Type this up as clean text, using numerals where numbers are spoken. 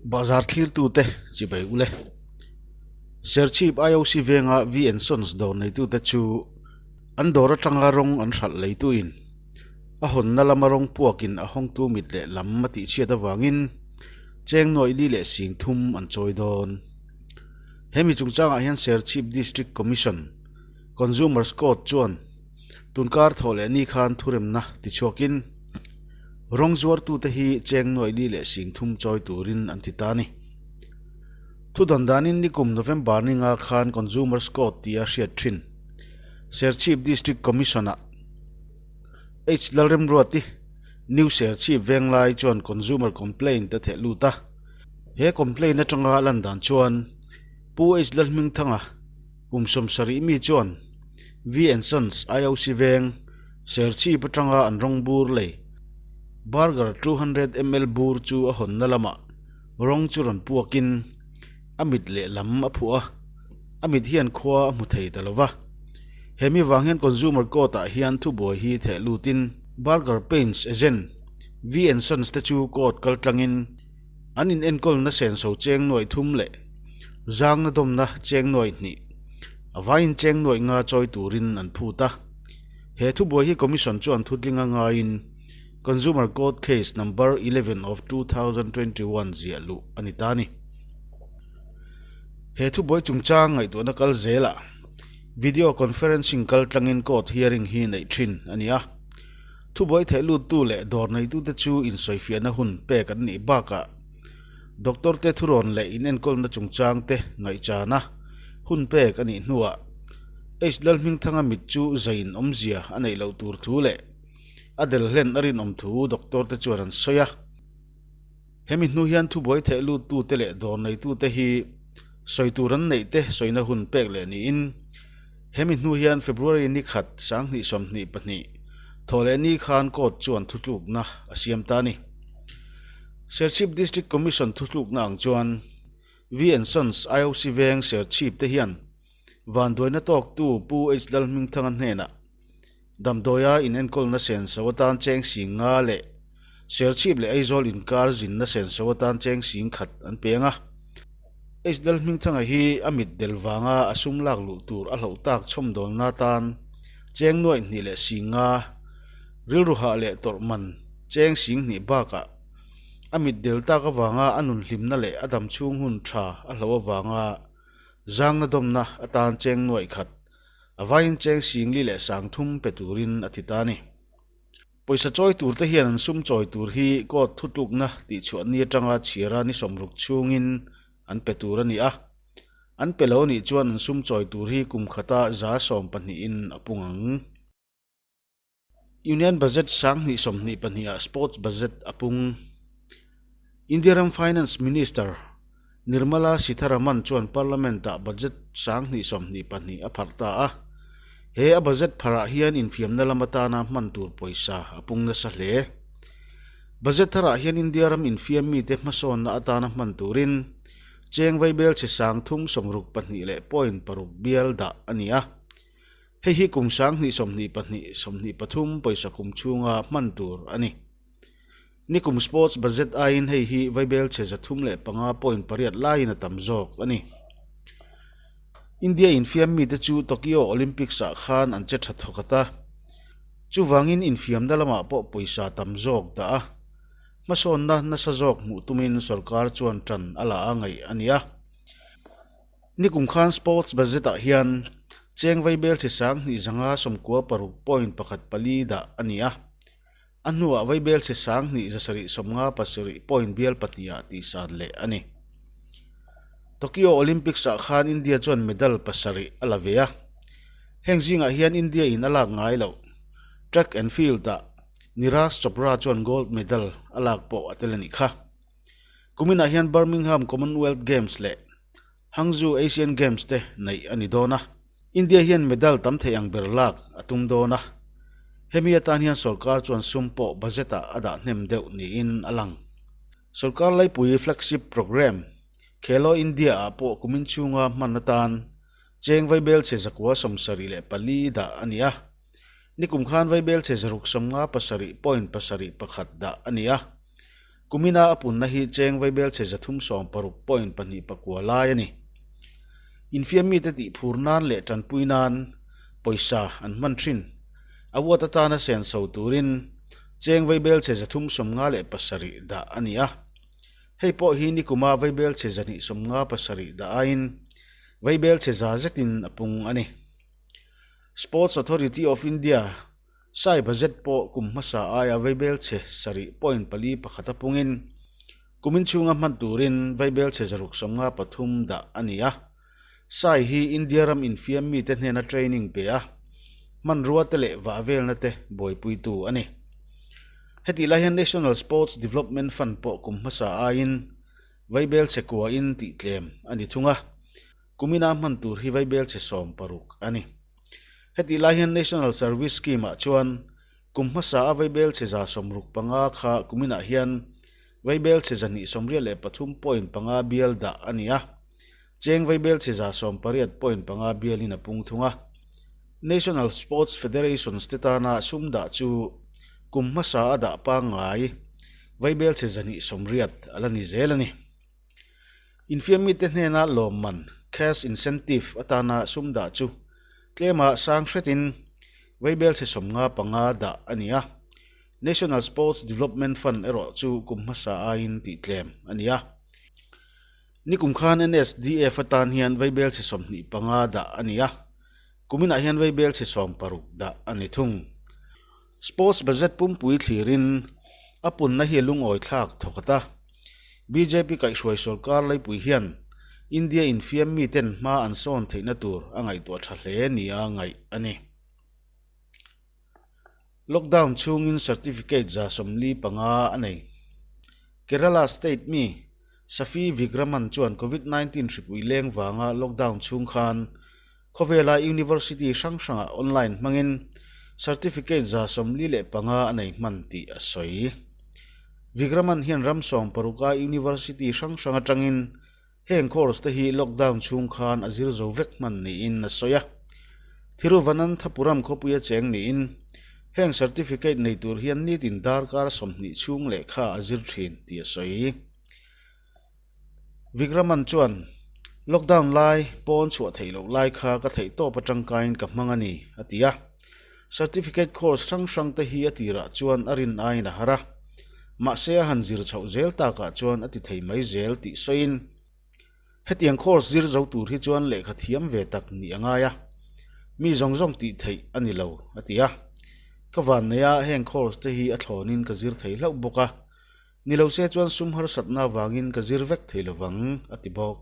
Bahzar thlirtute chibai ule. Serchhip IOC venga V and Sons dawr neitute chu an dawr atanga rawng an hralh leituin a hawnna lama rawng puakin a hawngtu mit leh lam a tihchhiat avangin cheng nuaih li leh sing thum an chawi dawn. Hemi chungchangah hian Serchhip District Commission Consumers Court chuan Tunkar thawh leh ni khan thuremna tichhuakin rawng zuartute hi cheng nuaih li leh sing thum chawi turin an ti ta a ni. Thu dan danin nikum November ninga khan Consumers Court tia hriat thin Serchhip District Commission-ah H Lalremruati New Serchhip Venglai chuan Consumer Complaint a theh lut a. He complaint atanga lan dan chuan Pu H Lalhmingthanga Kum 70 mi chuan V and Sons IOC veng Serchhip atanga an rawng bur lei Burger 200 ml bur chu a hawnna lamah rawng chu rawn puakin a mit lehlam a phuah a, a mit hian khua a hmu thei ta lo va. He mi vang hian Consumer Court ah hian thubuai hi theh lutin Burger Paints agent V and Sons te chu court kaltlangin An inenkawlna senso cheng nuaih thum leh zangna dawmna cheng nuaih hnih, a vaiin cheng nuaih nga chawi turin an phut a. He thubuai hi Commission chuan thutlinga ngaiin Consumer Court Case Number 11 of 2021 ziah luh a ni ta a ni. He thubuai chungchang ngaihtuahna kal zelah Video Conferencing kal tlangin Court hearing hi neih thin a ni a. Thubuai theih luttu leh dawr neitute chu insawifiahna hun pek an nih bakah doctor te thurawn leh inenkawlna chungchang te ngaihchana hun pek a nih hnuah H Lalhmingthanga mit chu zaiin awmzia a neih loh tur thu leh a del hlen a rinawm thu doctor te chuan an sawi a. Hemi hnu hian thubuai theih luttute leh dawr neitute hi sawi tur an neih te sawina hun pek leh niin hemi hnu hian February ni khat sanghnih 22 thawh leh ni khan court chuan thutlukna a siam ta a ni. Serchhip District Commission thutlukna ang chuan V and Sons IOC veng Serchhip te hian vanduaina tawktu Pu H Lalhmingthanga hnenah Damdawia inenkawlna senso atan cheng sing nga leh Serchhip leh Aizawl inkar zinna senso atan cheng sing khat an peng a. H Lalhmingthanga hi a mit del vanga a sum lak luh tur a hloh tak chhawmdawlna atan cheng nuaih hnih leh sing nga, rilru hah leh tawrh man cheng sing hnih bakah a mit del tak avanga a nun hlimna leh a damchhung hun tha a hloh avanga zangna dawmna atan cheng nuaih khat A vaiin cheng singli leh sang thum pe turin a ti ta a ni. Pawisa chawi turte hian an sum chawi tur hi court thutlukna tihchhuah ni atanga chhiara ni 60 chhungin an pe tur a ni a. An pe lo anih chuan an sum chawi tur hi kum khata 18% in a pung ang. Union Budget 2022 ah Sports Budget a pung. India ram Finance Minister Nirmala Sitharaman chuan Parliament ah Budget 2022 a pharh ta a. He a budget pharh ah hian infiamna lam atana hman tur pawisa a pung nasa hle. Budget tharah hian India ram infiam mite hmasawnna atana hman turin cheng vaibel chhe 362 leh point paruk bial dah a ni a. Hei hi kum 2022, 23 pawisa kum chhunga hman tur a ni. Nikum sports budget aiin hei hi vaibel chhe 305 point pariat laiin a tam zawk a ni. India infiam mite chu Tokyo Olympics ah khan an che tha thawkhat a, chuvangin infiamna lamah pawh pawisa tam zawk dah a, hmasawnna nasa zawk hmuh tumin sorkar chuan tan a la a ngaih a ni a. Nikum khan Sports Budget ah hian cheng vaibel chi 2596 point pakhat pali dah a ni a, a hnuah vaibel chi 2757 point bial pahnih ah tihsan leh a ni. Tokyo Olympics ah khan India chuan medal pasarih a la ve a, heng zingah hian India in a lak ngai loh track and field ah Neeraj Chopra chuan gold medal a lak pawh a tel a nih kha. Kuminah hian Birmingham Commonwealth Games leh Hangzhou Asian Games te neih a ni dawn a, India hian medal tam thei ang ber lak a tum dawn a, hemi atan hian sorkar chuan sum pawh budget ah a dah hnem deuh niin a lang. Sorkar laipui flagship programme Khelo India ah pawh kumin chhunga hman atan cheng vaibel chhe 974 dah a ni a, nikum khan vaibel chhe 657 point pasarih pakhat dah a ni a. Kumina a punna hi cheng vaibelchhe 360 point pahnih pakua lai a ni. Infiam mite tih phur nan leh tanpui nan pawisa an hman thin. Award atana senso turin cheng vaibelchhe 357 dah a ni a. Hei pawh hi nikuma vaibelchhe 257 dah aiin vaibelchhe za zetin a pung a ni. Sports Authority of India, SAI budget pawh kum hmasa aia vaibelchhe sarih point pali pakhat a pungin kumin chhunga hman turin vaibelchhe 653 dah a ni a. SAI hi India ram infiam mite hnena training pe a, hmanrua te leh vah velna te buaipuitu a ni. Hetih lai hian National Sports Development Fund pawh kum hmasa aiin vaibelchhe kuain tihtlem a ni thung a. Kumina hman tur hi vaibelchhe 16 a ni. Hetih lai hian National Service Scheme-ah chuan kum hmasa a vaibelchhe 65 kha kuminah hian vaibelchhe 283 point panga bial dah a ni a, cheng vaibelchhe 108 point panga bialin a pung thung a. National Sports Federations te tana sum dah chu kum hmasa a dah pangngai vaibelchhe 280 a la ni zel a ni. Infiam mite hnena lawmman, cash incentive, atana sum dah chu tlema sang hretin vaibelchhe 55 dah a ni a. National Sports Development Fund erawh chu kum hmasa aiin tihtlem a ni a. Nikum khan NSDF atan hian vaibelchhe 25 dah a ni a, kuminah hian vaibelchhe 60 dah a ni thung. Sports budget pumpui thlirin a punna hi a lungawi thlak thawkhat a. Bjp kaihhruai sorkar laipui hian India infiam miten hma an sawn theihna tur a ngaihtuah tha hle nia ngaih a ni. Lockdown chhungin certificate 45 a nei. Kerala state mi Safi Vikraman chuan Covid 19 hripui leng vanga lockdown chhung khan Khawvela University hrang hrangah online hmangin certificate 45 a nei hman tih a sawi. Vikraman hian ram 16a University hrang hrang atangin heng course te hi lockdown chhung khan a zir zo vek hman niin a sawi a. Thiruvananthapuram khawpuia cheng niin heng certificate nei tur hian nitin darkar 20 chhung lehkha a zir thin tih a sawi. Vikraman chuan, Lockdown lai pawn chhuah theih loh lai kha ka theih tawp atangkaiin ka hmang a ni, a ti a. Certificate course hrang hrang te hi a tirah chuan a rin aiin a har a. Mahse a han zir chhoh zel takah chuan a ti thei mai zel tih sawiin, hetiang course zir zo tur hi chuan lehkha thiam ve tak nih a ngai a, mi zawng zawng tih theih a ni lo, a ti a. Ka vanneia heng course te hi a thlawnin ka zir thei hlauh bawk a. Ni lo se chuan sum harsatna avangin ka zir vek thei lovang, a ti bawk.